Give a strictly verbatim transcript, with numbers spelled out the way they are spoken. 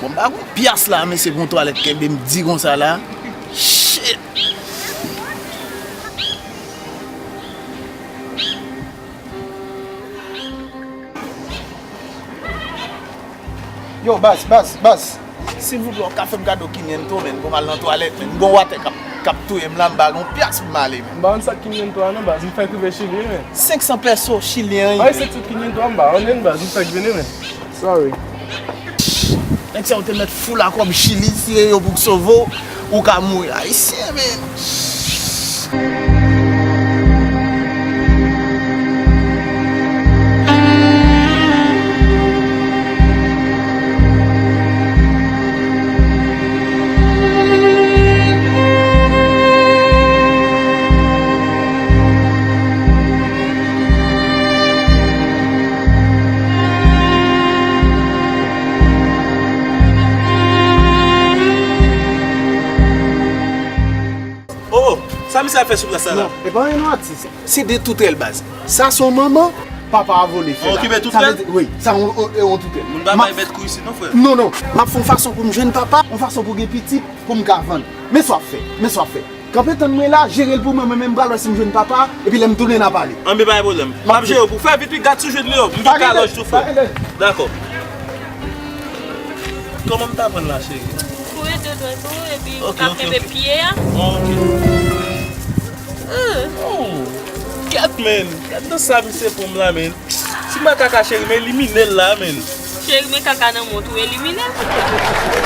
Bon, m pa gon pyas la, mesye, pou yon twalèt kenbe m di konsa la. Shit! Yo, baz, baz, baz. Silvouplè, w ka fè m kado kinyen m tou, menn, pou m al nan twalèt, menn. M gon watè k ap, k ap touye m la, m pa gon pyas pou m ale, menn. M pa konn sa k kinyen m tou a non, baz. M fèk rive Chili, wi, menn. Senk san pèso chilyen, wi. Ay, senk san kinyen m tou a, m pa konnen, baz. M fèk vini, menn. Sorry. Nèg sa yo te mèt fou la kòb Chili, si e yo pou k sove w, ou ka mouri. Ayisyen, menn. Oh, sa misye ap fè sou plas la la? Non, e pa yon atis. Se de toutrèl baz. Sa se yon manman, papa a vole fè la. Okipe toutrèl? Wi, sa yon, yon, yon toutrèl. Moun pa bay bèt kou isit non, frè. Non, non. M ap fè yon fason pou m jwenn papa, yon fason pou gen pitit, pou m ka vann. Men sa w ap fè, men sa w ap fè. Kanpe tann mwen la, jere l pou mwen, mwen menm m pral wè si m jwenn papa, epi lè m tounen n a pale. Anben, pa gen pwoblèm. M ap jere w pou fè vit wi, gad si w jwenn li yo. M vin kalòj tou, frè. Dakò. Kòman m ta pran l la, cheri? Foure de dwèt ou, epi w ka kenbe pye a. Ok. Oh, kèt, menn. Gad nan sa misye fè m la, menn. Ti makak la, cheri, m elimine l la, menn. Cheri, men kaka nan mont ou elimine l.